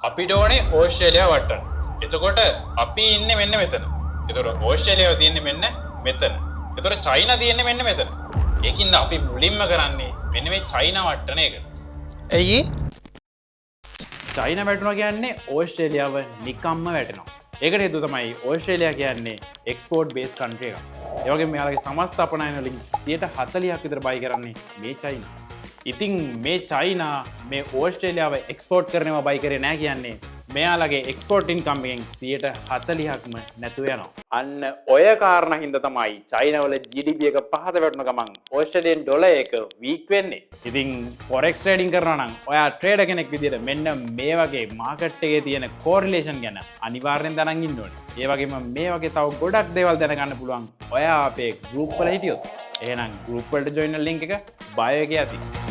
අපිට ඕනේ ඕස්ට්‍රේලියාව වට්ටන්න. එතකොට අපි ඉන්නේ මෙන්න මෙතන. එතකොට ඕස්ට්‍රේලියාව තියෙන්නේ මෙන්න මෙතන. එතකොට චයිනා තියෙන්නේ මෙන්න මෙතන. ඒකින්ද අපි මුලින්ම කරන්නේ මෙන්න මේ චයිනා වට්ටන එක. ඇයි? චයිනා වැටුණා කියන්නේ ඕස්ට්‍රේලියාව නිකම්ම වැටෙනවා. ඒකට හේතුව තමයි ඕස්ට්‍රේලියා කියන්නේ එක්ස්පෝර්ට් බේස් කන්ට්‍රි එකක්. ඒ වගේම මෙයාලගේ සමස්ත අපනයන වලින් 40%ක් විතර බයි කරන්නේ මේ චයිනා. ඉතින් මේ චයිනා මේ ඕස්ට්‍රේලියාව එක්ස්පෝර්ට් කරනවා බයි කරේ නෑ කියන්නේ මෙයාලගේ එක්ස්පෝර්ට් ඉන්කම් එකෙන් 40%ක්ම නැතුව යනවා. අන්න ඔය කාරණා හින්දා තමයි චයිනා වල GDP එක පහත වැටුණ ගමන් ඕස්ට්‍රේලියන් ඩොලර් එක වීක් වෙන්නේ. ඉතින් ෆොරෙක්ස් ට්‍රේඩින් කරනවා නම් ඔයා ට්‍රේඩර් කෙනෙක් විදියට මෙන්න මේ වගේ මාකට් එකේ තියෙන කෝරිලේෂන් ගැන අනිවාර්යෙන් දැනන් ඉන්න ඕනේ. ඒ වගේම මේ වගේ තව ගොඩක් දේවල් දැනගන්න පුළුවන් ඔයා අපේ ගෲප් වල හිටියොත්. එහෙනම් ගෲප් වලට ජොයින් වෙන ලින්ක් එක බයෝ එකේ ඇති.